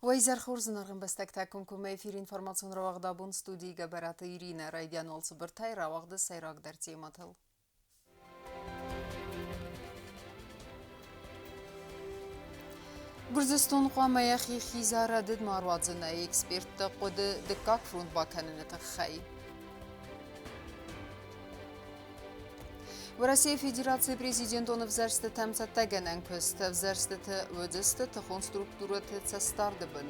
Уӕ изӕр хорз, зынаргъ ӕмбӕстӕгтӕ, комкоммӕ эфиры информацион рауагъд абон студийы Гӕбӕраты Иринӕ. Райдиан уал цыбыртӕй рауагъды сӕйрагдӕр темӕтыл. Гуырдзыстон хъуамӕ йӕхи хиза рӕдыд ма руадзынӕй экспертты хъуыды дыккаг фронт бакӕныны тыххӕй. Уӕрӕсейы Федерацийы президентон ӕвзӕрстытӕм цӕттӕгӕнӕн куыст ӕвзӕрстыты уыдысты тыхон структурӕты цӕстдарды бын.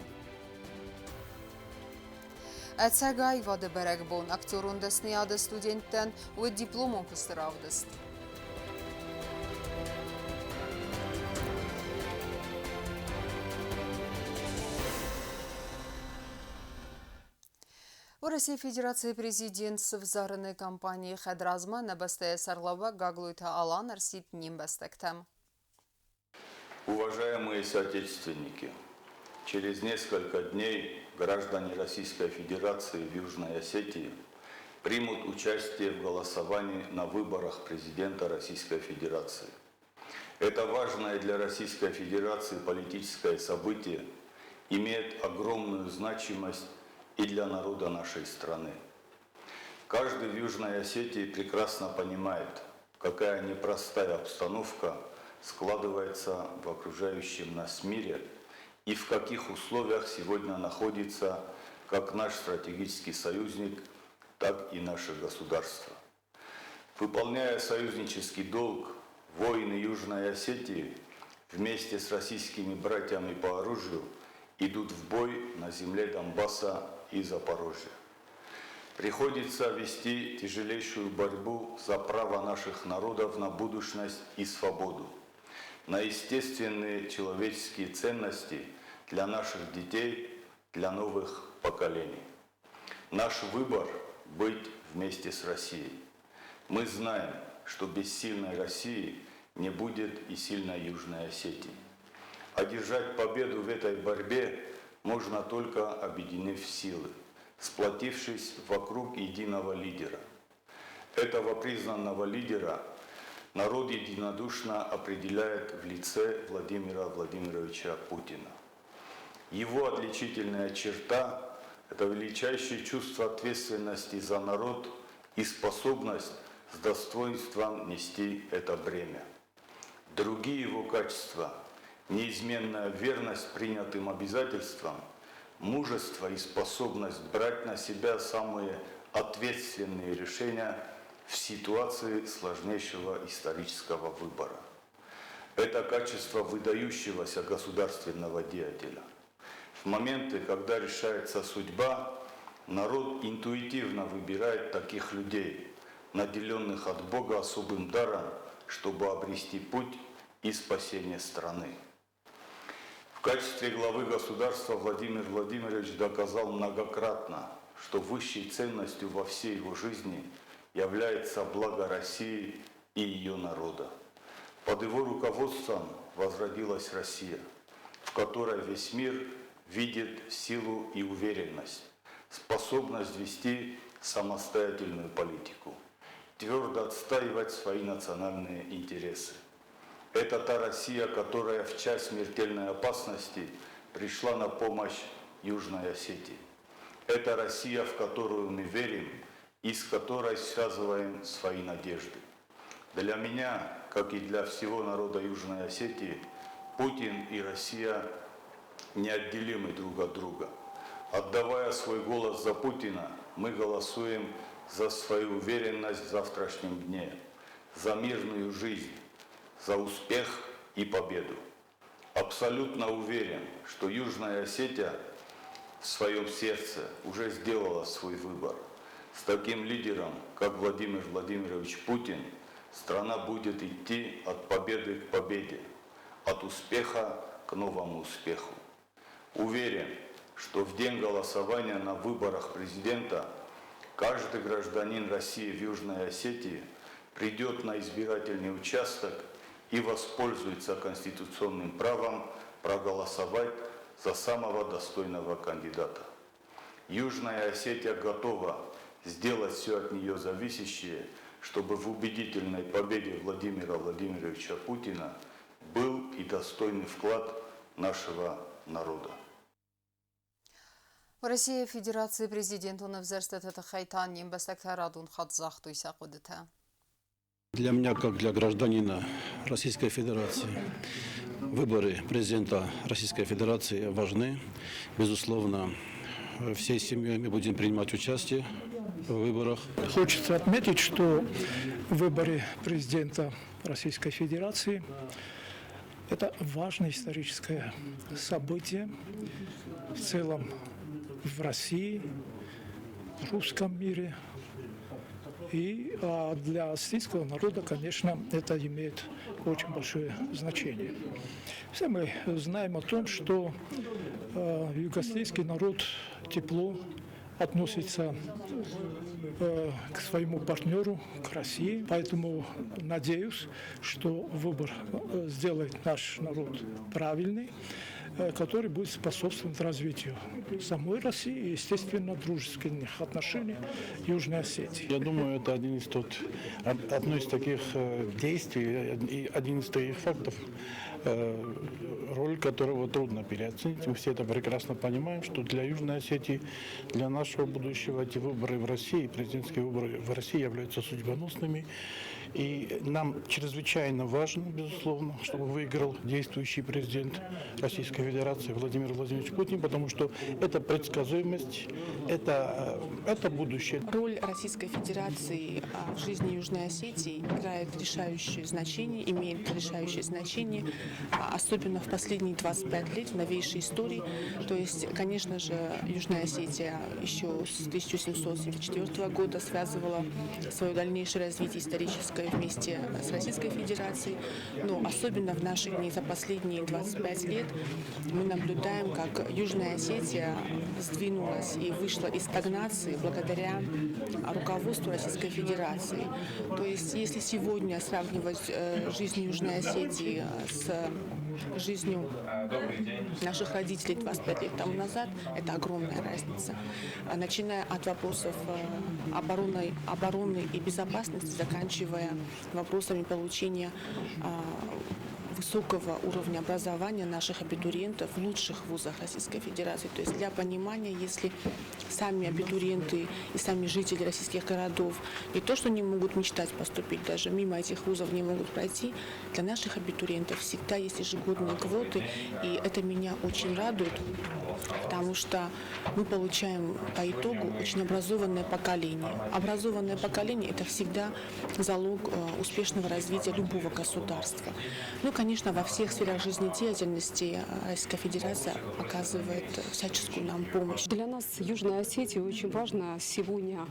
Ӕцӕг аивады бӕрӕгбон актерон дӕсныйады студенттӕн уыд дипломон куысты равдыст. Уӕрӕсейы Федерацийы президент сывзарыны кампанийы хӕдразмӕ нӕ бӕстӕйы сӕргълӕууӕг Гаглойты Алан ӕрсидт не мбӕстӕгтӕм. Уважаемые соотечественники, через несколько дней граждане Российской Федерации в Южной Осетии примут участие в голосовании на выборах президента Российской Федерации. Это важное для Российской Федерации политическое событие имеет огромную значимость и для народа нашей страны. Каждый в Южной Осетии прекрасно понимает, какая непростая обстановка складывается в окружающем нас мире и в каких условиях сегодня находится как наш стратегический союзник, так и наше государство. Выполняя союзнический долг, воины Южной Осетии вместе с российскими братьями по оружию идут в бой на земле Донбасса и Запорожья. Приходится вести тяжелейшую борьбу за право наших народов на будущность и свободу, на естественные человеческие ценности для наших детей, для новых поколений. Наш выбор – быть вместе с Россией. Мы знаем, что без сильной России не будет и сильной Южной Осетии. Одержать победу в этой борьбе можно только объединив силы, сплотившись вокруг единого лидера. Этого признанного лидера народ единодушно определяет в лице Владимира Владимировича Путина. Его отличительная черта – это величайшее чувство ответственности за народ и способность с достоинством нести это бремя. Другие его качества – неизменная верность принятым обязательствам, мужество и способность брать на себя самые ответственные решения в ситуации сложнейшего исторического выбора. Это качество выдающегося государственного деятеля. В моменты, когда решается судьба, народ интуитивно выбирает таких людей, наделенных от Бога особым даром, чтобы обрести путь и спасение страны. В качестве главы государства Владимир Владимирович доказал многократно, что высшей ценностью во всей его жизни является благо России и ее народа. Под его руководством возродилась Россия, в которой весь мир видит силу и уверенность, способность вести самостоятельную политику, твердо отстаивать свои национальные интересы. Это та Россия, которая в час смертельной опасности пришла на помощь Южной Осетии. Это Россия, в которую мы верим и с которой связываем свои надежды. Для меня, как и для всего народа Южной Осетии, Путин и Россия неотделимы друг от друга. Отдавая свой голос за Путина, мы голосуем за свою уверенность в завтрашнем дне, за мирную жизнь, за успех и победу. Абсолютно уверен, что Южная Осетия в своем сердце уже сделала свой выбор. С таким лидером, как Владимир Владимирович Путин, страна будет идти от победы к победе, от успеха к новому успеху. Уверен, что в день голосования на выборах президента каждый гражданин России в Южной Осетии придет на избирательный участок и воспользуется конституционным правом проголосовать за самого достойного кандидата. Южная Осетия готова сделать все от нее зависящее, чтобы в убедительной победе Владимира Владимировича Путина был и достойный вклад нашего народа. Уӕрӕсейы Федерацийы президентон ӕвзӕрстыты тыххӕй та не мбӕстӕгтӕ радон хатт загътой сӕ хъуыдытӕ. Для меня, как для гражданина Российской Федерации, выборы президента Российской Федерации важны. Безусловно, всей семьей мы будем принимать участие в выборах. Хочется отметить, что выборы президента Российской Федерации – это важное историческое событие в целом в России, в русском мире. И для осетинского народа, конечно, это имеет очень большое значение. Все мы знаем о том, что юго-осетинский народ тепло относится к своему партнеру, к России. Поэтому надеюсь, что выбор сделает наш народ правильный, который будет способствовать развитию самой России и, естественно, дружественных отношений Южной Осетии. Я думаю, это один из тот, одно из таких действий и один из таких фактов, роль которого трудно переоценить. Мы все это прекрасно понимаем, что для Южной Осетии, для нашего будущего эти выборы в России, президентские выборы в России являются судьбоносными. И нам чрезвычайно важно, безусловно, чтобы выиграл действующий президент Российской Федерации Владимир Владимирович Путин, потому что это предсказуемость, это будущее. Роль Российской Федерации в жизни Южной Осетии играет решающее значение, имеет решающее значение, особенно в последние 25 лет в новейшей истории. То есть, конечно же, Южная Осетия еще с 1774 года связывала свое дальнейшее развитие историческое вместе с Российской Федерацией, но особенно в наши дни, за последние 25 лет, мы наблюдаем, как Южная Осетия сдвинулась и вышла из стагнации благодаря руководству Российской Федерации. То есть, если сегодня сравнивать жизнь Южной Осетии с жизнью наших родителей 25 лет тому назад, это огромная разница. Начиная от вопросов обороны и безопасности, заканчивая вопросами получения высокого уровня образования наших абитуриентов в лучших вузах Российской Федерации. То есть для понимания, если сами абитуриенты и сами жители российских городов не то, что не могут мечтать поступить, даже мимо этих вузов не могут пройти, для наших абитуриентов всегда есть ежегодные квоты, и это меня очень радует, потому что мы получаем по итогу очень образованное поколение. Образованное поколение – это всегда залог успешного развития любого государства. Ну, конечно, во всех сферах жизнедеятельности Российская Федерация оказывает всяческую нам помощь. Для нас, Южной Осетии, очень важна сегодня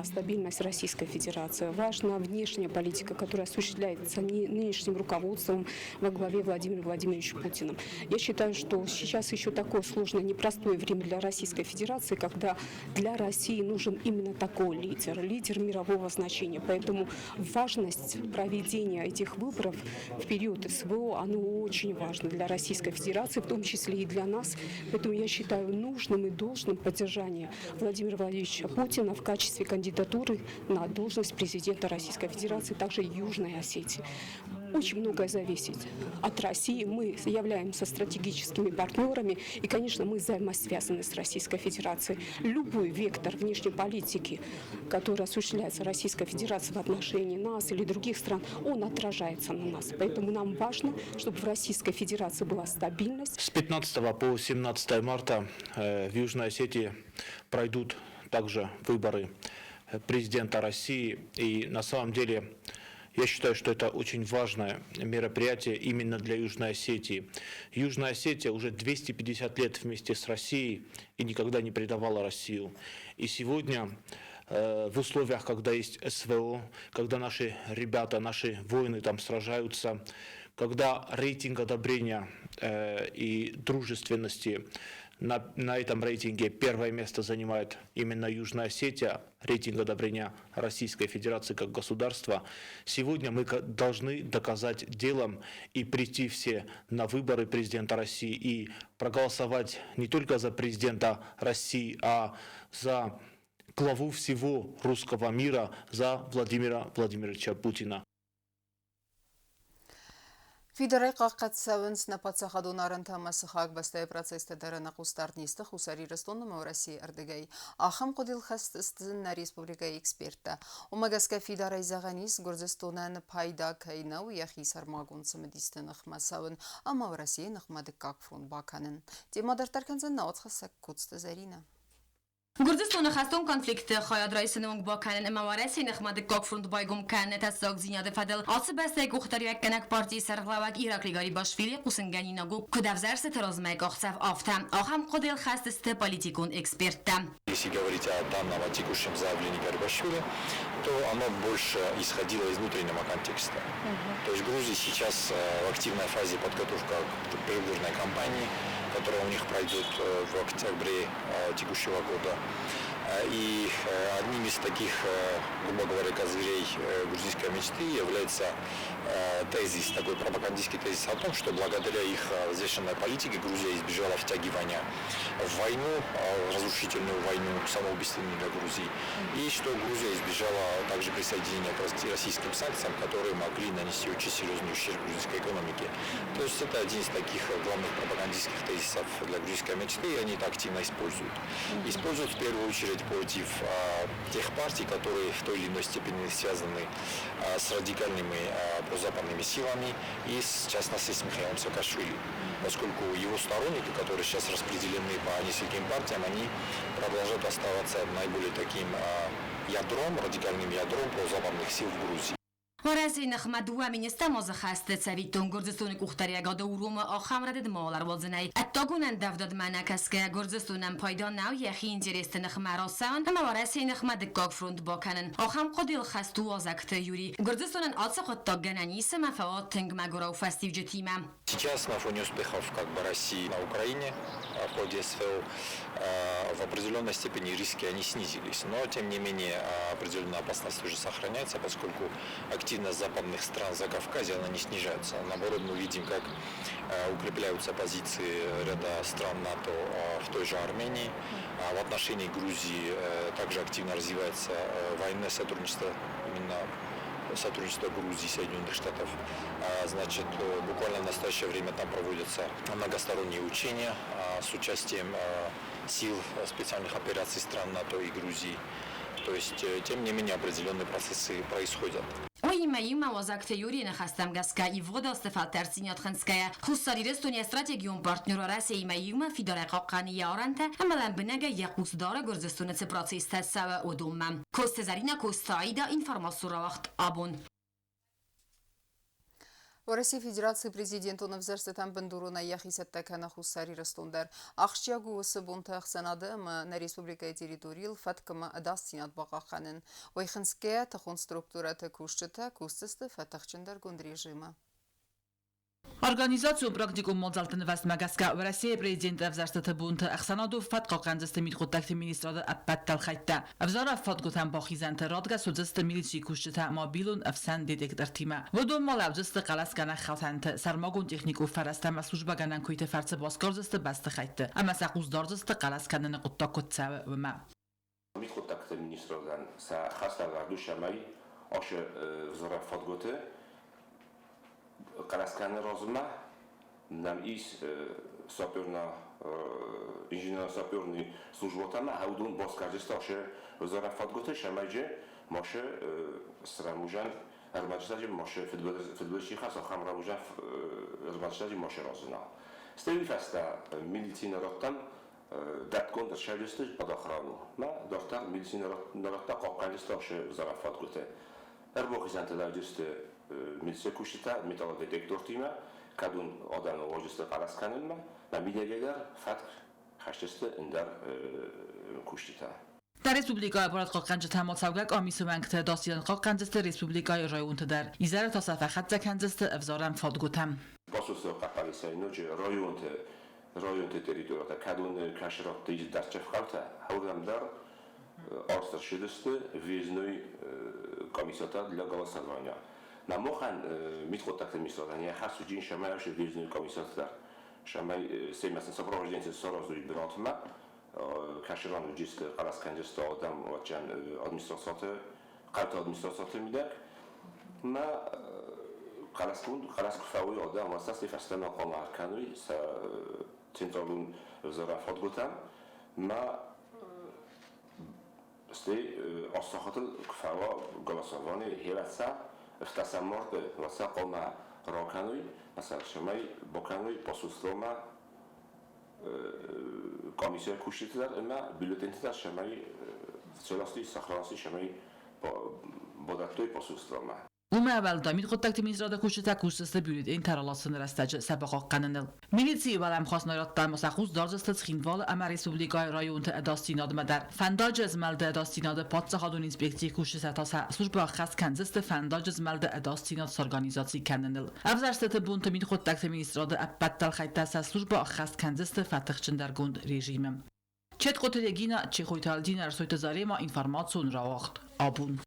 стабильность Российской Федерации. Важна внешняя политика, которая осуществляется нынешним руководством во главе Владимиром Владимировичем Путиным. Я считаю, что сейчас еще такое сложное, непростое время для Российской Федерации, когда для России нужен именно такой лидер, лидер мирового значения. Поэтому важность проведения этих выборов в период СВО, оно очень важно для Российской Федерации, в том числе и для нас. Поэтому я считаю нужным и должным поддержание Владимира Владимировича Путина в качестве кандидатуры на должность президента Российской Федерации, также Южной Осетии. Очень многое зависит от России. Мы являемся стратегическими партнерами и, конечно, мы взаимосвязаны с Российской Федерацией. Любой вектор внешней политики, который осуществляется Российской Федерацией в отношении нас или других стран, он отражается на нас. Поэтому нам важно, чтобы в Российской Федерации была стабильность. С 15 по 17 марта в Южной Осетии пройдут также выборы президента России. И на самом деле я считаю, что это очень важное мероприятие именно для Южной Осетии. Южная Осетия уже 250 лет вместе с Россией и никогда не предавала Россию. И сегодня в условиях, когда есть СВО, когда наши ребята, наши воины там сражаются, когда рейтинг одобрения и дружественности на этом рейтинге первое место занимает именно Южная Осетия, рейтинг одобрения Российской Федерации как государства. Сегодня мы должны доказать делом и прийти все на выборы президента России и проголосовать не только за президента России, а за главу всего русского мира, за Владимира Владимировича Путина. Фидарӕй хъахъхъӕд цӕуынц нӕ паддзахадон арӕнтӕ ӕмӕ сыхаг бӕстӕйы процесстӕ дӕр ӕнӕхъусдард не сты Хуссар Ирыстон ӕмӕ Уӕрӕсейы ӕрдыгӕй. Ахӕм хъуыдыйыл хӕст сты нӕ республикӕйы эксперттӕ. Уымӕ гӕсгӕ фидарӕй зӕгъӕн ис, Гуырдзыстонӕн пайда кӕй нӕу йӕхи сӕрмагонд цымыдисты ныхмӕ цӕуын ӕмӕ Уӕрӕсейы ныхмӕ дыккаг фронт бакӕнын. Темӕ дарддӕр кӕндзӕн нӕ уацхӕссӕг Коцты Зӕринӕ. Гуырдзыстоны хӕстон конфликты хайад райсыны онг бакӕнын ӕмӕ Уӕрӕсейы ныхмӕ дыккаг фронт байгом кӕныны тӕссагдзинады фӕдыл ацы бӕстӕйы къухдариуӕггӕнӕг партийы сӕргълӕууӕг Ираклий Гарибашвили хъусынгӕнинаг у, куыд ӕвзӕрстыты размӕ къахдзӕф, афтӕ. Ахӕм хъуыдыйыл хӕст сты политикон эксперттӕ. Если говорить о данном, о текущем заявлении Гарибашвили, то оно больше исходило из внутреннего контекста. То есть Грузия сейчас в активной фазе подготовка к предвыборной кампании, которая у них пройдет в октябре текущего года. И одним из таких, грубо говоря, козырей грузинской мечты является тезис, такой пропагандистский тезис о том, что благодаря их взвешенной политике Грузия избежала втягивания в войну, разрушительную войну, самоубийственную для Грузии, и что Грузия избежала также присоединения к российским санкциям, которые могли нанести очень серьезный ущерб грузинской экономике. То есть это один из таких главных пропагандистских тезисов для грузинской мечты, и они это активно используют. Используют в первую очередь против тех партий, которые в той или иной степени связаны с радикальными прозападными силами и, в частности, с Михаилом Саакашвили. Поскольку его сторонники, которые сейчас распределены по нескольким партиям, они продолжают оставаться наиболее таким ядром, радикальным ядром прозападных сил в Грузии. Уӕрӕсейы ныхмӕ дыууӕ министр азы хӕсты цӕвиттон Гуырдзыстоны къухдариуӕгады уромы ахӕм рӕдыд ма ӕруадзынӕй. Ӕддагон ӕндӕвдадмӕ нӕкӕсгӕйӕ Гуырдзыстонӕн пайда нӕу йӕхи интересты ныхмӕ рацӕуын ӕмӕ Уӕрӕсейы ныхмӕ дыккаг фронт бакӕнын. Ахӕм хъуыдыйыл хӕст у Уазӕгты Юрий. Гуырдзыстонӕн ацы хъуыддаг гӕнӕн ис ӕмӕ фӕуа тынг мӕгуырау фӕстиуджытимӕ. Сейчас на фоне успехов как бы России на Украине в ходе СВО в определенной степени риски они снизились. Но, тем не менее, определенная опасность тоже сохраняется, поскольку активность западных стран в Закавказье, она не снижается. Наоборот, мы видим, как укрепляются позиции ряда стран НАТО в той же Армении. В отношении Грузии также активно развивается военное сотрудничество, именно сотрудничество Грузии и Соединенных Штатов. Значит, буквально в настоящее время там проводятся многосторонние учения с участием сил специальных операций стран НАТО и Грузии. То есть, тем не менее, определенные процессы происходят. Уыимӕ иумӕ Уазӕгты Юрийы ныхӕстӕм гӕсгӕ ивгъуыд азты фӕлтӕрддзинад хынцгӕйӕ, Хуссар Ирыстон йӕ стратегион партнер Уӕрӕсеимӕ иумӕ фидарӕй хъахъхъӕны йӕ арӕнтӕ ӕмӕ лӕмбынӕгӕй йӕ хъус дары Гуырдзыстоны цы процесстӕ цӕуы, уыдонмӕ. Коцты Зӕринӕ, Коцты Аида, информацион рауагъд абон. Уӕрӕсейы Федерацийы президентон ӕвзӕрстытӕм бындуронӕй йӕхи цӕттӕ кӕны Хуссар Ирыстон дӕр. Ахсджиаг у уыцы бонты ӕхсӕнады ӕмӕ нӕ республикӕйы территорийыл фӕтк ӕмӕ ӕдасдзинад бахъахъхъӕнын. Уый хынцгӕйӕ тыхон структурӕты кусджытӕ кусдзысты фӕтыхджындӕргонд режимы. Организацион практикон мадзӕлтты нывӕзтмӕ гӕсгӕ Уӕрӕсейы президенты ӕвзӕрстыты бонты ӕхсӕнадон фӕткхъахъхъӕндзысты мидхъуыддӕгты министрады ӕппӕт дӕлхӕйттӕ. Ӕвзарӕг фадгуытӕм бахизӕнты радгӕс уыдзысты милицийы кусджытӕ мобилон ӕфсӕн детектортимӕ. Уыдон ма лӕудзысты хъӕлӕсгӕнӕг хатӕнты, сӕрмагонд техникон фӕрӕзтӕ ӕмӕ службӕгӕнӕн куыйты фӕрцы басгардзысты бӕстыхӕйтты ӕмӕ сӕ хъус дардзысты хъӕлӕс кӕныны хъуыддаг куыд цӕуы, уымӕ. Мидхъуыддӕгты министрадӕн сӕ хӕслӕвӕрд у, цӕмӕй ацы ӕвзарӕн фадгуыты хъӕлӕс кӕныны размӕ нӕм ис саперна инженерно-саперный службӕтӕ ӕмӕ уыдон басгардзысты ацы ӕвзарӕн фадгуыты, цӕмӕй машы срӕмудзӕн ӕрмӕджытӕ машы фыдбылыз чи хӕссы, ахӕм рӕмудзӕн ӕрмӕджытӕ машы разына. Стӕй уый фӕстӕ милицийы рӕттӕм дӕтгонд ӕрцӕудзысты подохрану-мӕ, дарддӕр милицийы рӕттӕ хъахъхъӕндзысты ацы ӕвзарӕн фадгуыты. Ӕрбахизӕнты лӕуджысты милицийы кусджытӕ металлодетектортимӕ, кӕд уын адӕмы уазджыты хъӕлӕс кӕнынмӕ, мӕ мидӕгӕй дӕр фӕтк хӕсдзысты ӕндӕр кусджытӕ. Нӕ республикӕйы барадхъахъхъӕнджытӕ ма цӕугӕ къамисы уӕнгтӕ дасийӕн хъахъхъӕндзысты республикӕйы районты дӕр. Изӕры та сӕ фӕхӕццӕ кӕндзысты ӕвзарӕн фадгуытӕм. Басусы хъӕппӕрисӕй ноджы районты районты территоритӕ кӕдон кӕсрӕтты ис дӕрддзӕф хъӕутӕ, уырдӕм дӕр арст ӕрцыдысты въездной комиссатӕ для голосования. На махӕн мидхъуыддӕгты министрадӕн йӕ хӕс уыди, цӕмӕй ацы въездной комиссатӕ дӕр, цӕмӕй семӕ сопровождение саразой бынатмӕ, кӕсыран уыдысты хъӕлӕскӕнджысты адӕм администрацаты, хъӕуты администрацаты мидӕг. Мӕ Хъӕлӕсгонд хъӕлӕс ку фӕууй адӕм, уӕдта си фӕстӕмӕ хъуамӕ ӕркӕнуй сӕ централон ӕвзарӕн фадгутӕм ма стӕй 8 сахатыл ку фӕууа голосование хевӕцӕ ӕфтдӕсӕм марты уӕдта хъуамӕ ракӕнуй, цӕмӕй бакӕнуй посольствомӕ комиссия кусджыты дӕр ӕмӕ бюллетенты дӕр цӕмӕй целости, сохранности цӕмӕй бадӕттой посольствомӕ. Уымӕ уӕлдай мидхъуыддӕгты министрады кусджытӕ кусдзысты бюллетеньтӕ раласыны рӕстӕджы сӕ бахъахъхъӕныныл. Милицийы уӕлӕмхас нарядтӕ ма сӕ хъус дардзысты Цхинвалы ӕмӕ республикӕйы районты ӕдасдзинадмӕ дӕр. Фӕндаджы змӕлды ӕдасдзинады паддзахадон инспекцийы кусджытӕ та сӕ службӕ ӕххӕст кӕндзысты фӕндаджы змӕлды ӕдасдзинад сорганизаци кӕныныл. Ӕвзӕрстыты бонты мидхъуыддӕгты министрады ӕппӕт дӕлхӕйттӕ сӕ службӕ ӕххӕст кӕндзысты фӕтыхджындӕргонд режимы. Четкъоты Регина, Чехойты Альдина, Ӕрсойты Зарема, информацион рауагъд. Абон.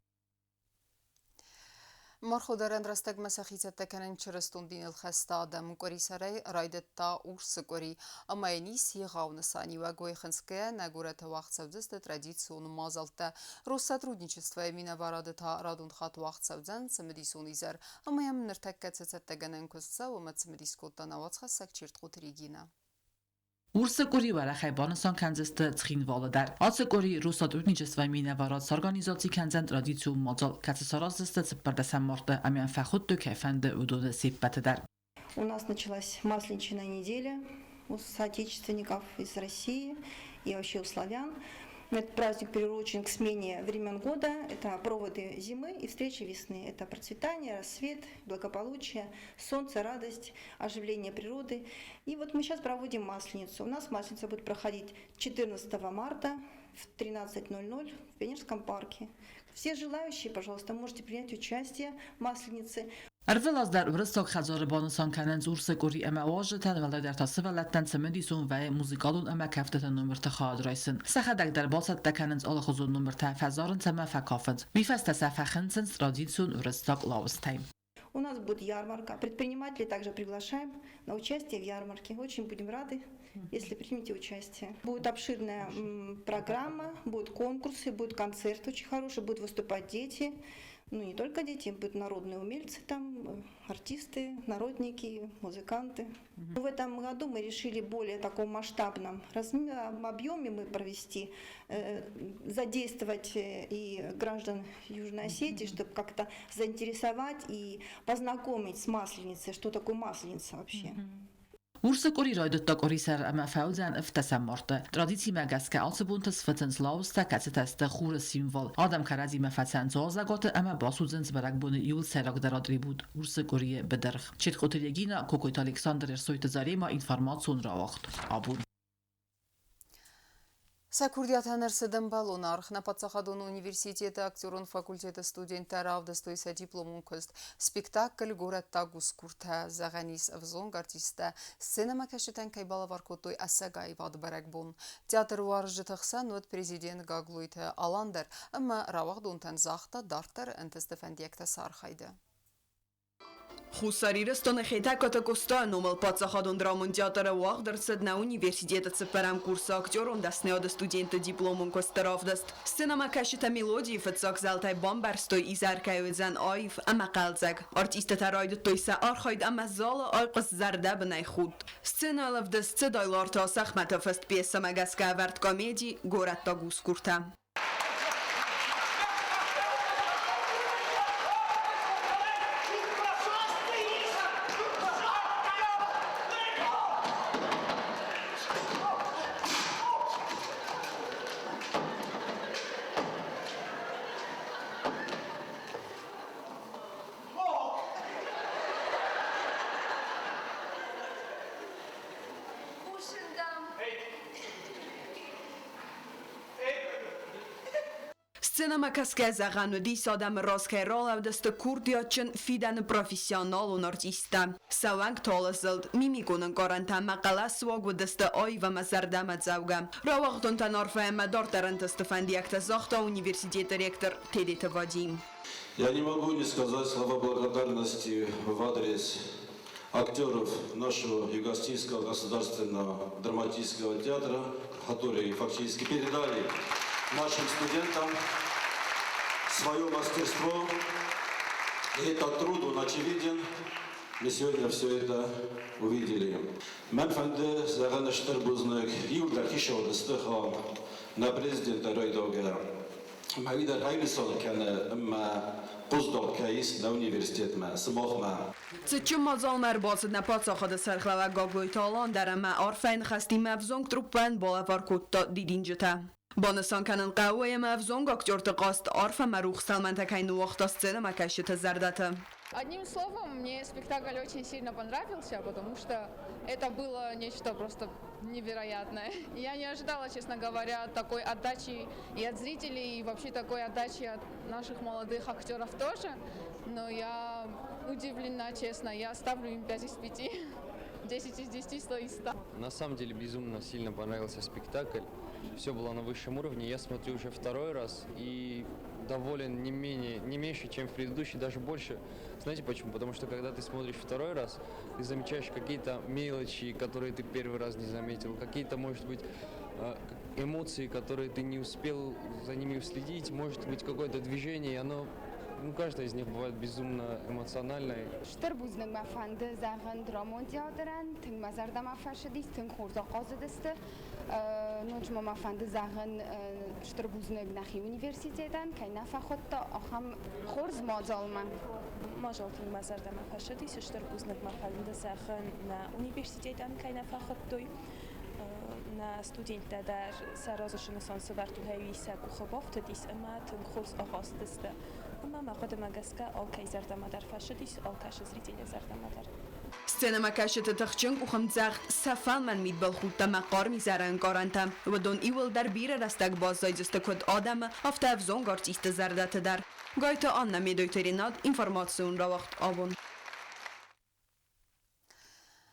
Марходарӕн рӕстӕгмӕ сӕхи цӕттӕ кӕнын чырыстон диныл хӕст адӕм къуырисӕрӕй райдыдта Урсы къуыри, ӕмӕ йын ис егъау нысаниуӕг. Уый хынцгӕйӕ нӕ горӕты уагъд цӕудзысты традицион мадзӕлттӕ. Россотрудничествойы минӕварады та радон хатт уагъд цӕудзӕн цымыдисон изӕр. Ӕмӕ йӕм ныртӕккӕ цы цӕттӕгӕнӕн куыст цӕуы, ӕмӕ цымыдис кодта нӕ уацхӕссӕг Чертхъоты Регинӕ. Урсы къуыри уӕрӕхӕй банысан кӕндзысты Цхинвалы дӕр. Ацы къуыри Россотрудничествойы минӕварад сорганизаци кӕндзӕн традицион мадзал, кӕцы сараздзысты 14 марты ӕмӕ йӕм фӕхуыдтой кӕй фӕнды, уыдоны се ппӕты дӕр. У нас началась Масленичная неделя у соотечественников из России и вообще у славян. Этот праздник приурочен к смене времен года. Это проводы зимы и встреча весны. Это процветание, рассвет, благополучие, солнце, радость, оживление природы. И вот мы сейчас проводим Масленицу. У нас Масленица будет проходить 14 марта в 13:00 в Пионерском парке. Все желающие, пожалуйста, можете принять участие в Масленице. Ӕрвылаз дӕр Уырыссаг хӕдзары банысан кӕнынц Урсы къуыри ӕмӕ уазджытӕн, уӕлдайдӕр та сывӕллӕттӕн цымыдисон вӕййы музыкалон ӕмӕ кӕфтыты номырты хайад райсын. Сӕхӕдӕг дӕр бацӕттӕ кӕнынц алыхуызон номыртӕ, фӕзарынц ӕмӕ фӕкафынц. Уый фӕстӕ сӕ фӕхынцынц традицион уырыссаг лауызтӕй. У нас будет ярмарка. Предпринимателей также приглашаем на участие в ярмарке. Очень будем рады, если примете участие. Будет обширная программа, будут конкурсы, будет концерт очень хороший, будут выступать дети. Ну, не только дети, будут народные умельцы там, артисты, народники, музыканты. В этом году мы решили более таком масштабном объеме мы провести, задействовать и граждан Южной Осетии, чтобы как-то заинтересовать и познакомить с Масленицей, что такое Масленица вообще. Урсы къуыри райдыдта къуырисӕр ӕмӕ фӕуыдзӕн 17 марты. Традицимӕ гӕсгӕ ацы бонты сфыцынц лауызтӕ, кӕцытӕ сты хуры символ. Адӕм кӕрӕдзимӕ фӕцӕуынц уазӕгуаты ӕмӕ басудзынц бӕрӕгбоны иууыл сӕйрагдӕр атрибут – Урсы къуырийы быдыргъ. Четкъоты Регина, Кокойты Александр, Ӕрсойты Зарема, информацион рауагъд. Абон. Сӕ курдиатӕн ӕрцыд ӕмбӕлон аргъ. Нӕ паддзахадон университеты актерон факультеты студенттӕ равдыстой сӕ дипломон куыст. Спектакль «Горӕттаг усгуртӕ», зӕгъӕн ис, ӕвзонг артисттӕ сценӕмӕкӕсджытӕн кӕй балӕвар кодтой ӕцӕг аивады бӕрӕгбон. Театруарзджыты хсӕн уыд президент Гаглойты Алан дӕр ӕмӕ рауагъдонтӕн загъта дарддӕр ӕнтысты фӕндиӕгтӕ сӕ архайды. Хуссар Ирыстоны Хетӕгкаты Къостайы номыл паддзахадон драмон театры уагъд ӕрцыд нӕ университеты цыппӕрӕм курсы актерон дӕсныйады студентты дипломон куысты равдыст. Сценӕмӕкӕсджытӕ мелодийы фыццаг зӕлтӕй бамбӕрстой, изӕр кӕй уыдзӕн аив ӕмӕ хъӕлдзӕг. Артисттӕ райдыдтой сӕ архайд ӕмӕ залы айхъуыст зӕрдӕбынӕй худт. Сценӕйыл ӕвдыст цыд Айларты Асӕхмӕты фыст пьесӕмӕ гӕсгӕ ӕвӕрд комеди «Горӕттаг усгуртӕ». Хъусын дӕм. Сценӕмӕкӕсгӕ зӕгъӕн уыдис, адӕмы раз кӕй ралӕудысты курдиатджын, фидӕны профессионалон артисттӕ. Сӕ уӕнгты алы зылд, мимикон ӕнкъарӕнтӕ ӕмӕ хъӕлӕсыуаг уыдысты аив ӕмӕ зӕрдӕмӕдзӕугӕ. Рауагъдонтӕн арфӕ ӕмӕ дарддӕр ӕнтысты фӕндиӕгтӕ загъта университеты ректор Тедеты Вадим. Я не могу не сказать слова благодарности в адрес актеров нашего Юго-Осетинского государственного драматического театра, которые фактически передали нашим студентам свое мастерство. И этот труд, он очевиден. Мы сегодня все это увидели. Мӕн фӕнды зӕгъын стыр бузныг иуылдӕр хицауады стыхы нӕ президенты райдаугӕ ӕмӕ уый дӕр ӕй кӕны ӕмӕ хъусдард кӕй ис нӕ университетмӕ, сымахмӕ. Цытджын мадзалмӕ ӕрбацыд нӕ паддзахады сӕргълӕууӕг Гаглойты Алан дӕр ӕмӕ арфӕйы ныхӕстимӕ ӕвзонг труппӕйӕн балӕвар кодта дидинджытӕ. Банысан кӕнын хъӕуы, ӕмӕ ӕвзонг актерты хъазт арф ӕмӕ рухс тӕлмӕнтӕ кӕй ныууагъта сценӕмӕкӕсджыты зӕрдӕты. Одним словом, мне спектакль очень сильно понравился, потому что это было нечто просто невероятное. Я не ожидала, честно говоря, такой отдачи и от зрителей, и вообще такой отдачи от наших молодых актеров тоже. Но я удивлена, честно. Я ставлю им 5 из 5. 10 из 10, 100 из 100. На самом деле безумно сильно понравился спектакль. Все было на высшем уровне. Я смотрю уже второй раз и доволен не менее, не меньше, чем в предыдущий, даже больше. Знаете почему? Потому что когда ты смотришь второй раз, ты замечаешь какие-то мелочи, которые ты первый раз не заметил, какие-то, может быть, эмоции, которые ты не успел за ними уследить, может быть, какое-то движение, и оно, ну, каждая из них бывает безумно эмоциональной. Стыр бузныг мӕ фӕнды зӕгъын драмон театрӕн, тынг мӕ зӕрдӕмӕ фӕцыдис, тынг хорз ахъазыдысты. Ноджы ма мӕ фӕнды зӕгъын стыр бузныг нӕхи университетӕн, кӕй нӕ фӕхуыдта ахӕм хорз мадзалмӕ. Мадзал тынг мӕ зӕрдӕмӕ фӕцыдис, стыр бузныг мӕ фӕнды зӕгъын нӕ университетӕн, кӕй нӕ фӕхуыдтой. Нӕ студенттӕ дӕр сӕ разы цы нысан сӕвӕрдтой, сӕ къухы бафтыдис ӕмӕ тынг хорз ахъазыдысты. Ӕмӕ мӕ хъуыдымӕ гӕсгӕ алкӕй зӕрдӕмӕ дӕр фӕцыдис, алкӕцы зрителы зӕрдӕмӕ дӕр. Сценӕмӕкӕсджыты тыхджын къухӕмдзӕгъд, сӕ фӕлмӕн мидбылхудт ӕмӕ хъарм изӕры ӕнкъарӕнтӕ. Уыдон иууылдӕр бирӕ рӕстӕг баззайдзысты куыд адӕмы, афтӕ ӕвзонг артистты зӕрдӕты дӕр. Гайты Анна, Медойты Ренат, информацион рауагъд «Абон».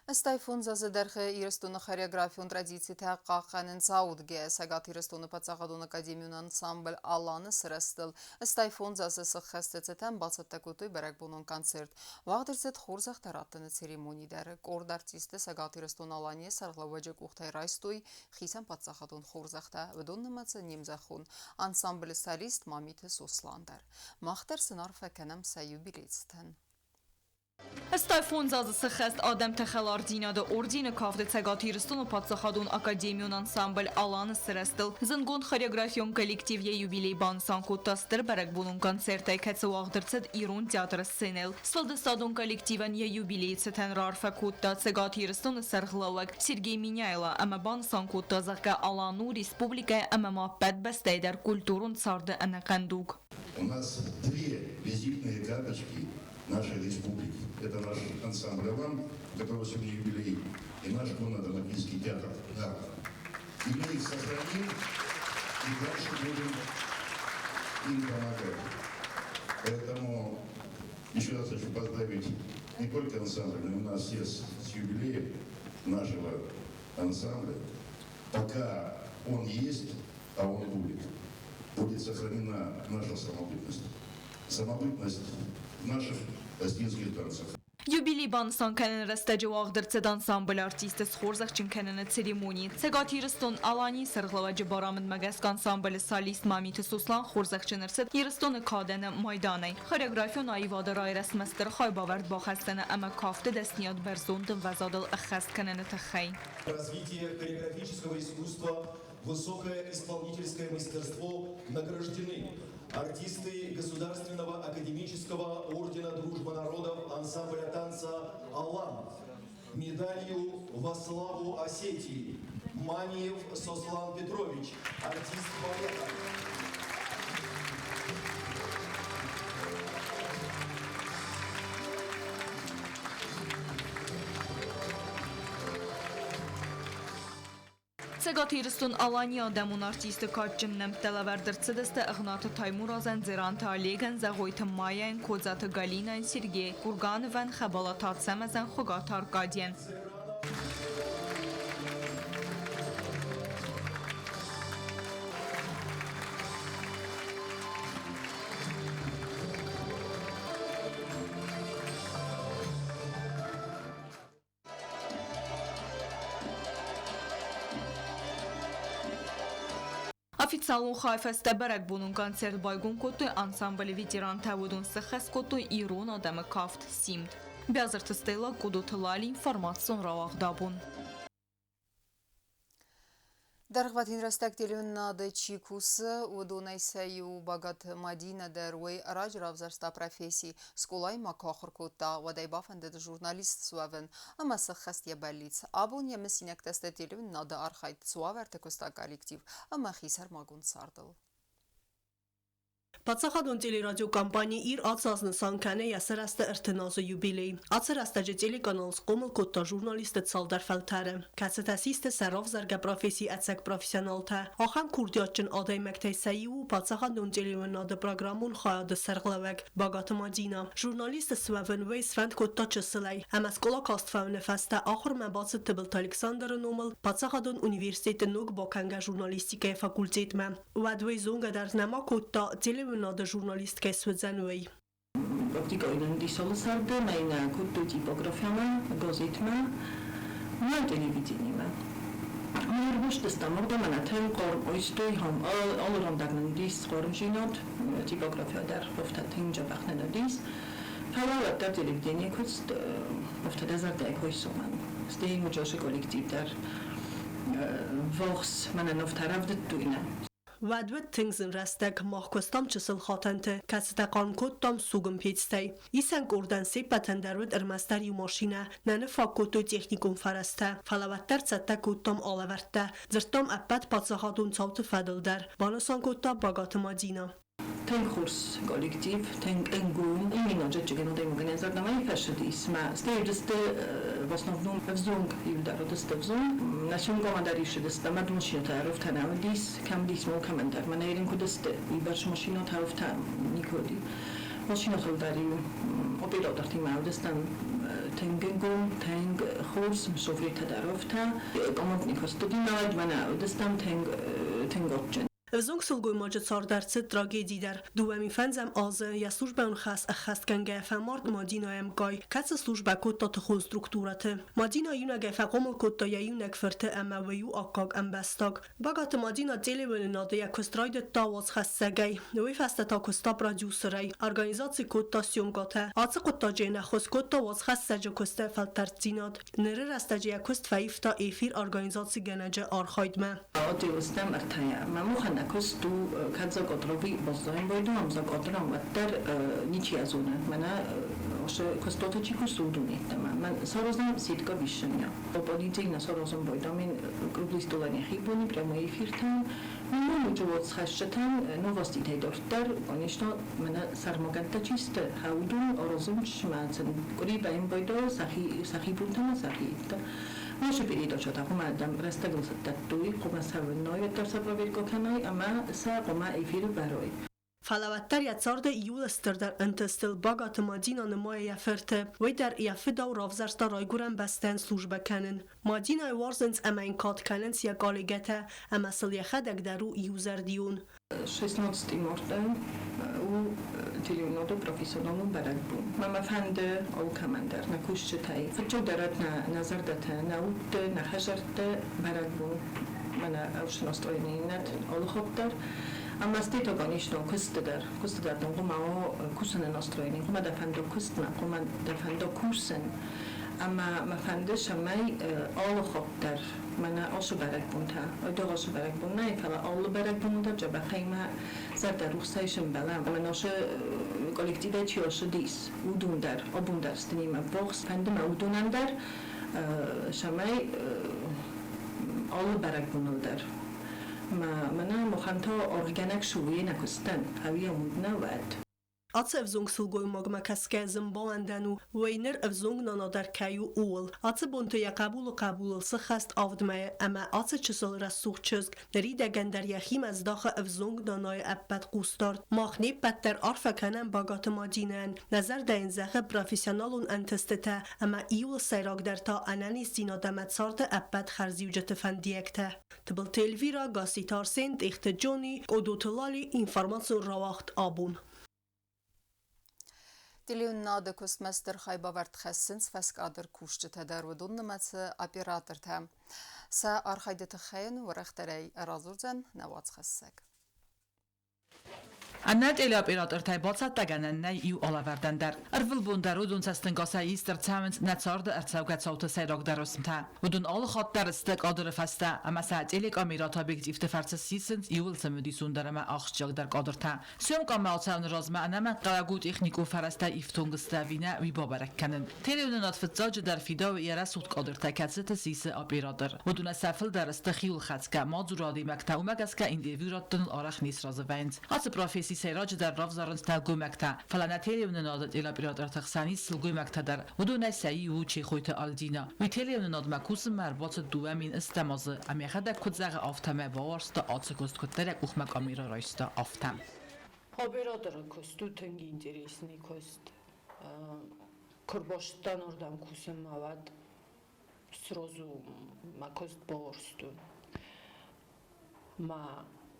85 азы дӕргъы Ирыстоны хореографион традицитӕ хъахъхъӕнынц аудгӕ. Цӕгат Ирыстоны паддзахадон академион ансамбль «Алан»-ы сырӕзтыл 85 азы сыххӕсты цытӕн бацӕттӕ кодтой бӕрӕгбонон концерт. Уагъд ӕрцыд хорзӕхтӕ раттыны церемони дӕр. Къорд артисты Цӕгат Ирыстон-Аланийы сӕргълӕууӕджы къухтӕй райстой хицӕн паддзахадон хорзӕхтӕ. Уыдон нымӕцы не мзӕххон ансамблы солист Мамиты Сослан дӕр. Мах дӕр сын арфӕ кӕнӕм сӕ юбилейы цытӕн. 85 азы сыххӕст адӕмты хӕлардзинады ордены кафты Цӕгат Ирыстоны паддзахадон академион ансамбль «Алан»-ы сырӕзтыл. Зындгонд хореографион коллектив йӕ юбилей банысан кодта стыр бӕрӕгбонон концертӕй, кӕцы уагъд ӕрцыд Ирон театры сценӕйыл. Сфӕлдыстадон коллективӕн йӕ юбилейы цытӕн раарфӕ кодта Цӕгат Ирыстоны сӕргълӕууӕг Сергей Меняйло ӕмӕ банысан кодта, зӕгъгӕ, «Алан» у республикӕйы ӕмӕ ма ӕппӕт бӕстӕйы дӕр культурон царды ӕнӕхъӕн дуг. У нас две визитные карточки нашей республики. Это наш ансамбль «Алан», у которого сегодня юбилей, и наш конно-драматический театр. Да. И мы их сохраним, и дальше будем им помогать. Поэтому еще раз хочу поздравить не только ансамбль, но и нас всех с юбилеем нашего ансамбля. Пока он есть, а он будет, будет сохранена наша самобытность. Самобытность наших осетинских танцев. Юбилей банысан кӕныны рӕстӕджы уагъд ӕрцыд ансамблы артистты схорзӕхджын кӕныны церемони. Цӕгат Ирыстон-Аланийы сӕргълӕууӕджы барамындмӕ гӕсгӕ ансамблы солист Мамиты Сослан хорзӕхджын ӕрцыд Ирыстоны кадӕны майданӕй. Хореографион аивады райрӕзтмӕ стыр хайбавӕрд бахӕссыны ӕмӕ кафты дӕсныйад бӕрзонд ӕмвӕзадыл ӕххӕст кӕныны тыххӕй. Развитие хореографического искусства, высокое исполнительское мастерство награждены артисты Государственного академического ордена Дружбы народов ансамбля танца «Алан». Медалью «Во славу Осетии» Мамиев Сослан Петрович, артист балета. Цӕгат Ирыстон-Аланийы адӕмон артисты кадджын нӕмттӕ лӕвӕрд ӕрцыдысты Ӕгънаты Таймуразӕн, Дзеранты Олегӕн, Зӕгъойты Майӕйӕн, Кодзаты Галинӕйӕн, Сергей Кургановӕн, Хӕбӕлаты Ацӕмӕзӕн, Хуыгаты Аркадийӕн. Официалон хайы фӕстӕ бӕрӕгбонон концерт байгом кодтой ансамблы ветерантӕ, уыдон сӕххӕст кодтой ирон адӕмы кафт «Симд». Биазырты Стелла, Къудуты Лали, информацион рауагъд «Абон». Дӕргъвӕтин рӕстӕг телеуынынады чи кусы, уыдонӕй сӕ иу Багаты Мадинӕ дӕр уый ӕрӕджы равзӕрста професси. Скъолайы ма куы ахуыр кодта, уӕд ӕй бафӕндыд журналист суӕвын ӕмӕ сӕххӕст йӕ бӕллиц. Абон йӕ мысинӕгтӕ сты телеуынынады архайд, цы уавӕрты куыста коллектив ӕмӕ хисӕрмагонд цардыл. Паддзахадон телерадиокомпани «Ир» ацы аз нысан кӕны йӕ сарӕзты 30 азы юбилей. Ацы рӕстӕджы телеканал схъомыл кодта журналистты цалдӕр фӕлтӕры, кӕцытӕ систы сӕ равзаргӕ профессийы ӕцӕг профессионалтӕ. Ахӕм курдиатджын адӕймӕгтӕй сӕ иу у паддзахадон телеуынынады программон хайады сӕргълӕууӕг Багаты Мадинӕ. Журналист суӕвын уый сфӕнд кодта чысылӕй, ӕмӕ скъола каст фӕуыны фӕстӕ ахуырмӕ бацыд Тыбылты Александры номыл паддзахадон университеты ног бакӕнгӕ журналистикӕйы факультетмӕ. Уӕд уый зонгӕ дӕр нӕма кодта, телеуынады журналист кӕй суыдзӕн, уый. Практикой дисолы царды мӕнӕ кодтой типографиямӕ, газетмӕ, мӕ телевидениемӕ. Ӕрвыстыстӕм уырдӕм ӕмӕ тынг хъарм айстой, алыран дӕр нын уыдис хъармдзинад, типография дӕр афтӕ тынг дзӕбӕх нӕ уыдис. Фӕлӕ уӕддӕр телевиденийы куыст афтӕ дӕ зӕрдӕйы кой цӕмӕн. Стӕй уыдзӕн коллектив дӕр вахс мӕнӕн афтӕ рӕвдыдтой нӕ. Уӕд уыд тынг зын рӕстӕг, мах куыстам чысыл хатӕнты, кӕцытӕ хъарм кодтам сугын пецтӕй. Исӕн къордӕн се ппӕтӕн дӕр уыд ӕрмӕстдӕр иу машинӕ, нӕ ныффаг кодтой техникон фӕрӕзтӕ, фӕлӕ уӕддӕр цӕттӕ кодтам алӕвӕрдтӕ, дзырдтам ӕппӕт паддзахадон цауты фӕдыл дӕр, банысан кодта Багаты Мадинӕ. Тынг хорз коллектив, тынг ӕнгом. Именно джетчиген адӕймагӕн йӕ зӕрдӕмӕ фӕцыдис. Мӕ стӕй уыдысты в основном ӕвзонг, иудар уыдысты ӕвзонг. Нӕ съемкӕмӕ дӕр исыдысты, ӕмӕ машинӕтӕ ӕрывтӕ нӕ уыдис, кӕм уыдис, мо кӕмӕндӕр. Мӕнӕ ирын куыд сты, уыйбӕрц машинӕтӕ ӕрывтӕ никуы уыди. Машинӕтыл дӕр-иу оператортимӕ уыдыстӕм тынг ӕнгом, тынг хорз, шофыртӕ дӕр ӕрывтӕ. Командный куыстытимӕ мӕнӕ уыдыстӕм тынг, тынг адджын. Ӕвзонг сылгоймаджы цард ӕрцыд трагеди дӕр. 2005 азы йӕ службӕйон хӕс ӕххӕстгӕнгӕйӕ фӕмард Мадинӕйы ӕмкъай, кӕцы службӕ кодта тыхон структурӕты. Мадинӕ иунӕгӕй фӕхъомыл кодта йӕ иунӕг фырты ӕмӕ уый у аккаг ӕмбӕстаг. Багаты Мадинӕ телеуынынады йӕ куыст райдыдта уацхӕссӕгӕй. Уый фӕстӕ та куыста продюсерӕй, организаци кодта съемкӕтӕ. Ацы хъуыддаджы йын ӕххуыс кодта уацхӕссӕджы куысты фӕлтӕрддзинад. Ныры рӕстӕджы йӕ куыст фӕивта эфир организацигӕнӕджы архайдмӕ. Отелыстӕм ӕртӕйӕ. Мамухана куыст у кӕд закъотрови баззайын байдо, ам закъотрам уӕддӕр ничи зоны. Мӕнӕ ошо куыстуаты чи кусы, уыдон йеддӕмӕ. Мӕн саразӕм сетка вещания. Понедельник саразӕм байдам круглый стол нӕхи бони прямой эфиртӕн. Ну, ноджы уацхӕсджытӕн новоститӕй дарддӕр, конечно, мӕнӕ сӕрмагӕндтӕ чи сты, уыдон аразынц мӕ сын къуыри баин байдо сӕхи сӕхи бонтӕ сӕхи Наша передача хъуамӕ адӕм рӕстӕгыл дӕттой, хъуамӕ сӕ уыной, уӕддӕр сӕ проверка кӕной ӕмӕ сӕ хъуамӕ эфиры барой. Фӕлӕ уӕддӕр йӕ царды иууыл стырдӕр ӕнтыстыл Багаты Мадинӕ нымайы йӕ фырты. Уый дӕр йӕ фыдау равзӕрста райгуырӕн бӕстӕйӕн службӕ кӕнын. Мадинӕйы уарзынц ӕмӕ йын кад кӕнынц йӕ коллегӕтӕ, ӕмӕ сыл йӕхӕдӕг дӕр у иузӕрдион. 16 марта у телеуынады профессионалон бӕрӕгбон. Мӕ мӕ фӕнды алкӕмӕн дӕр, нӕ кусджытӕй. Фыццагдӕр нӕ, нӕ зӕрдӕтӕ, нӕ удты, нӕ хӕдзӕртты бӕрӕгбон. Мӕнӕ ӕвсынастойны иннӕт алы хатт дӕр. Ӕмӕ стӕй та, конечно, куысты дӕр. Куысты дӕр дын хъуамӕ уа кусыны настроени, хъуамӕ дӕ фӕнда куыстмӕ, хъуамӕ дӕ фӕнда кусын. Ӕмӕ мӕ фӕнды, цӕмӕй алы хатт дӕр мӕнӕ ацы бӕрӕгбонтӕ, айдагъ ацы бӕрӕгбон нӕй, фӕлӕ алы бӕрӕгбон дӕр дзӕбӕхӕй мӕ зӕрдӕрухсӕй сӕмбӕлӕм. Ӕмӕ нашы коллективӕй чи ацыдис, уыдон дӕр, абон дӕр сты немӕ ввахс, фӕнды мӕ уыдонӕн дӕр, цӕмӕй алы бӕрӕгбоныл дӕр мӕнӕ махӕн та аргъгӕнӕг суы нӕ куыстӕн, ӕви амонд нӕ уӕд. Ацы ӕвзонг сылгоймагмӕ кӕсгӕ зынбауӕндӕн у, уый ныр ӕвзонг нана дӕр кӕй у, ууыл. Ацы бонты йӕ хъӕбулы хъӕбулыл сыххӕст авд мӕйы ӕмӕ ацы чысыл рӕсугъд чызг ныридӕгӕн дӕр йӕхимӕ здахы ӕвзонг нанайы ӕппӕт хъусдард. Мах не ппӕт дӕр арфӕ кӕнӕм Багаты Мадинӕйӕн, нӕ зӕрдӕ йын зӕгъы профессионалон ӕнтыстытӕ ӕмӕ иууыл сӕйрагдӕр та ӕнӕниздзинад ӕмӕ царды ӕппӕт хӕрзиуджыты фӕндиӕгтӕ. Тыбылты Эльвира, Гасситы Арсен, Тъехты Джони, Къодоты Лали, информацион рауагъд «Абон». Телеуынынады куыстмӕ стыр хайбавӕрд хӕссынц фӕскъадр кусджытӕ дӕр, уыдон нымӕцы оператортӕ. Сӕ архайды тыххӕй уӕрӕхдӕрӕй радзурдзӕн нӕ уацхӕссӕг. Ӕнӕ телеоператортӕй бацӕттӕгӕнӕн нӕй иу алӕвӕрдӕн дӕр. Ӕрвылбон дӕр уыдон цӕстӕнгасӕй ист ӕрцӕуынц нӕ царды ӕрцӕугӕ цауты сӕйрагдӕр уысмтӕ. Уыдон алы хатт дӕр сты кадры фӕстӕ, ӕмӕ сӕ телекамерӕты объективты фӕрцы сисынц иууыл цымыдисондӕр ӕмӕ ахсджиагдӕр кадртӕ. Съемкӕмӕ ацӕуыны размӕ ӕнӕмӕнгхъӕуӕг у техникон фӕрӕзтӕ ифтонг сты ӕви нӕ, уый бабӕрӕг кӕнын. Телеуынынад фыццаджыдӕр фидауы йӕ рӕсугъд кадртӕ, кӕцыты сисы оператор. Уыдонӕн сӕ фылдӕр сты хиуылхӕцгӕ, мадзура адӕймӕгтӕ, уымӕ гӕсгӕ интервью раттыныл арӕх не сразы вӕййынц. Ацы професси сӕйраджыдӕр равзарынц нӕлгоймӕгтӕ, фӕлӕ нӕ телеуынынады телеоператорты хсӕн ис сылгоймӕгтӕ дӕр. Уыдонӕй сӕ иу у Чехойты Альдина. Уый телеуынынадмӕ кусынмӕ ӕрбацыд 2010 азы, ӕмӕ йӕхӕдӕг куыд зӕгъы, афтӕмӕй бауарзта ацы куыст, куыддӕр йӕ къухмӕ къамерӕ райста, афтӕ. Операторы куыст у тынг интересный куыст. Куы рбацыдтӕн уырдӕм кусынмӕ, уӕд сразу мӕ куыст бауарзтон. Мӕ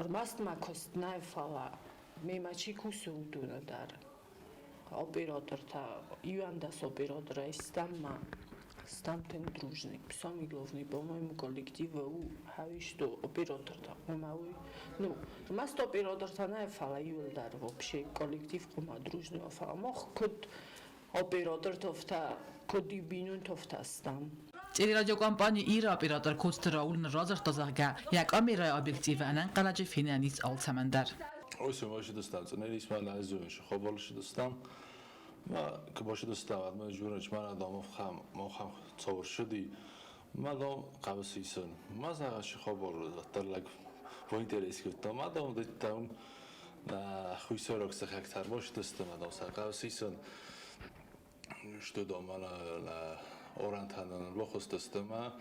ӕрмӕст мӕ куыст нӕ, фӕлӕ мемӕ чи кусы, уыдоны дӕр. Оператортӕ, 11 операторӕй стӕм ма стӕм тынг дружный. Самый главный, по-моему, коллектив у хӕуисто оператортӕ. Ома уый, ну, ӕрмӕст оператортӕ нӕ, фӕлӕ иуылдӕр вообще коллектив хъуамӕ дружный уа. Фӕлӕ мах куыд оператортӕ, афтӕ куыд бинонтӕ, афтӕ стӕм. Телерадиокомпани «Ир» оператор Коцты Рауль нын радзырдта, зӕгъгӕ, йӕ къамерӕйы объективы ӕнӕнхъӕлӕджы фенӕн ис алцӕмӕн дӕр. Ой, сымашидыстам, цънелисман азуын, шихоболшидыстам. Ма кыбошидыстам, адман журнач мана дом хам, мохам цоуршиди. Ма дом қабысисын. Ма зага шихобол тарлаг поинтересгутта. Ма дом диттам на хуйсорок сахактар бошидыстам, дом сақабысисын. Что дом мана на орантанан лохостыстама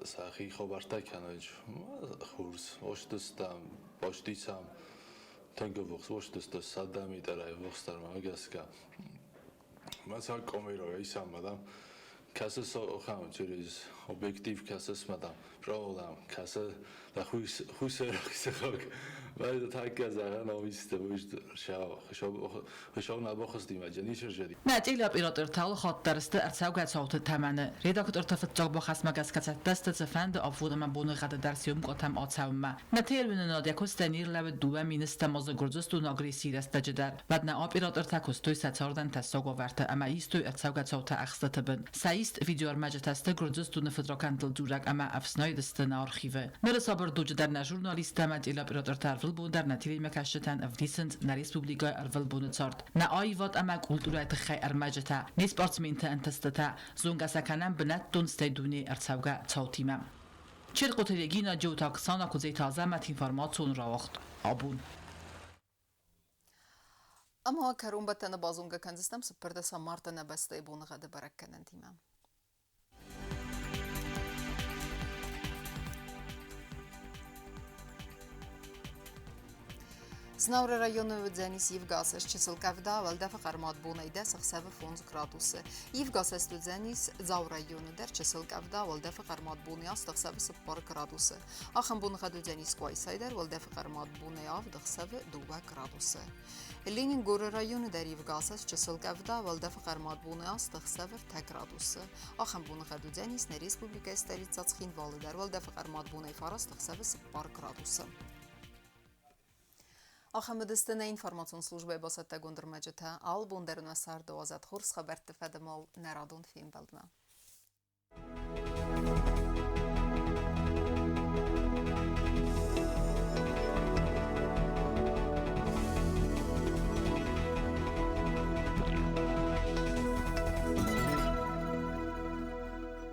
сахи хобарта канаж. Ма хурс оштыстам, боштисам. Тангавохс оштыста садамитара вохстар магаска. Ма са комиро исам мадам. Касас охам через объектив касас мадам. Проводам каса да хуйс хуйсерок сахок. Weil так казага новисте вишт шао шоу шоу на бохос димаджа нишер Нӕ телеоператорты алы хатт дӕр сты ӕрцӕугӕ цауты тӕмӕны. Редакторты фыццаг бахӕсмӕ гӕсгӕ цӕттӕ сты цыфӕнды афон ӕмӕ боныгъӕды дӕр съемкӕтӕм ацӕуынмӕ. Нӕ телеуынынад йӕ куыстӕн ӕрлӕууыд 2010 азы Гуырдзыстоны агрессийы рӕстӕджы дӕр. Уӕд нӕ оператортӕ куыстой сӕ цардӕн тӕссаг уавӕрты ӕмӕ истой ӕрцӕугӕ цаутӕ ӕхстыты бын. Сӕ ист видеоӕрмӕджытӕ сты Гуырдзыстоны фыдракӕндтыл дзурӕг ӕмӕ ӕфснайд сты нӕ архивы. Ныры сабыр дуджы дӕр нӕ журналисттӕ ӕмӕ телеоператортӕ ӕрвылбон дӕр нӕ телемӕкӕсджытӕн ӕвдисынц нӕ республикӕйы ӕрвылбоны цард. Нӕ аивад ӕмӕ культурӕйы тыххӕй ӕрмӕджытӕ, не спортсменты ӕнтыстытӕ, зонгӕ сӕ кӕнӕм бынӕттон стӕй дунейы ӕрцӕугӕ цаутимӕ. Черкъоты Регина, Джоуты Оксана, Куыдзеты Азӕмӕт, информацион рауагъд «Абон». Ӕмӕ кӕронбӕттӕны базонгӕ кӕндзыстӕм 14 марты нӕ бӕстӕйы боныгъӕды бӕрӕггӕнӕнтимӕ. Знауры районы уыдзӕнис ивгӕ чысыл къӕвда, уӕлдӕфы хъӕрмуат бонӕй 10, ӕхсӕвы 5 градусы. Ивгӕ уыдзӕнис Дзауы районы дӕр чысыл къӕвда, уӕлдӕфы хъӕрмуат бонӕй 8, ӕхсӕвы 4 градусы. Ахӕм боныгъӕд уыдзӕнис Къуайсайы дӕр, уӕлдӕфы хъӕрмуат бонӕй 7, ӕхсӕвы 2 градусы. Ленингоры районы дӕр ивгӕ чысыл къӕвда, уӕлдӕфы хъӕрмуат бонӕй 8, ӕхсӕвы 3 градусы. Ахӕм боныгъӕд уыдзӕнис нӕ республикӕйы столицӕ Цхинвалы дӕр, уӕлдӕфы хъӕрмуат бонӕй 9, ӕхсӕвы 4 градусы. Ахӕм уыдысты нӕ информацион службӕйы бацӕттӕгонд ӕрмӕджытӕ. Алы бон дӕр нӕ царды уадзӕд хорз хабӕртты фӕдыл нӕ радон фембӕлдмӕ.